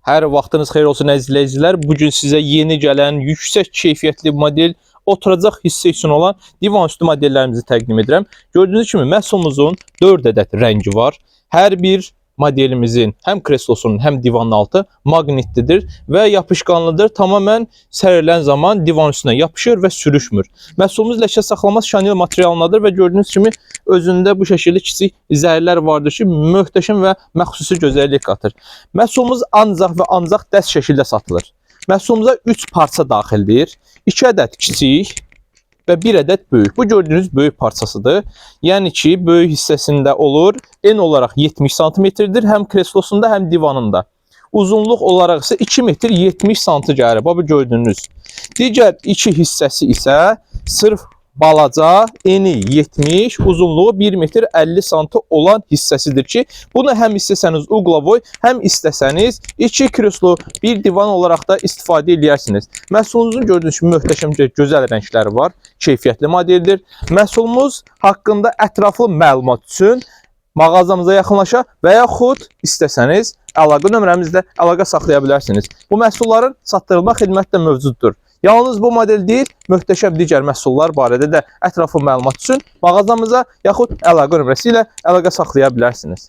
Hər vaxtınız xeyir olsun əziz izləyicilər. Bu gün sizə yeni gələn yüksək keyfiyyətli model oturacaq hissə üçün olan divan üstü modellərimizi təqdim edirəm. Gördüyünüz kimi məhsulumuzun 4 ədəd rəngi var. Hər bir modelimizin həm kreslosunun, həm divanın altı maqnitlidir və yapışqanlıdır. Tamamilə sərilən zaman divan üstünə yapışır və sürüşmür. Məhsulumuz ləkə saxlamaz şanil materialındadır və gördüyünüz kimi özündə bu şəkildə kiçik zərlər vardır ki, möhtəşəm və məxsusi gözəllik qatır. Məhsulumuz ancaq və ancaq dəst şəkildə satılır. Məhsulumuza 3 parça daxildir. 2 ədəd kiçik və 1 ədəd böyük. Bu gördüyünüz böyük parçasıdır. Yəni ki, böyük hissəsində olur. En olaraq 70 santimetrdir, həm kreslosunda, həm divanında. Uzunluq olaraq isə 2 metr 70 santi gəlir. Bax bu gördüyünüz. Digər iki hissəsi isə sırf balaca, eni 70, uzunluğu 1 metr 50 santi olan hissəsidir ki, bunu həm istəsəniz uqlavoy, həm istəsəniz iki kreslo, bir divan olaraq da istifadə edərsiniz. Məhsulumuzun gördüyünüz kimi möhtəşəm gözəl rəngləri var, keyfiyyətli modeldir. Məhsulumuz haqqında ətraflı məlumat üçün mağazamıza yaxınlaşa və yaxud istəsəniz əlaqə nömrəmizlə əlaqə saxlaya bilərsiniz. Bu məhsulların çatdırılma xidməti də mövcuddur. Yalnız bu model deyil, möhtəşəm digər məhsullar barədə də ətraflı məlumat üçün mağazamıza yaxud əlaqə nömrəsi ilə əlaqə saxlaya bilərsiniz.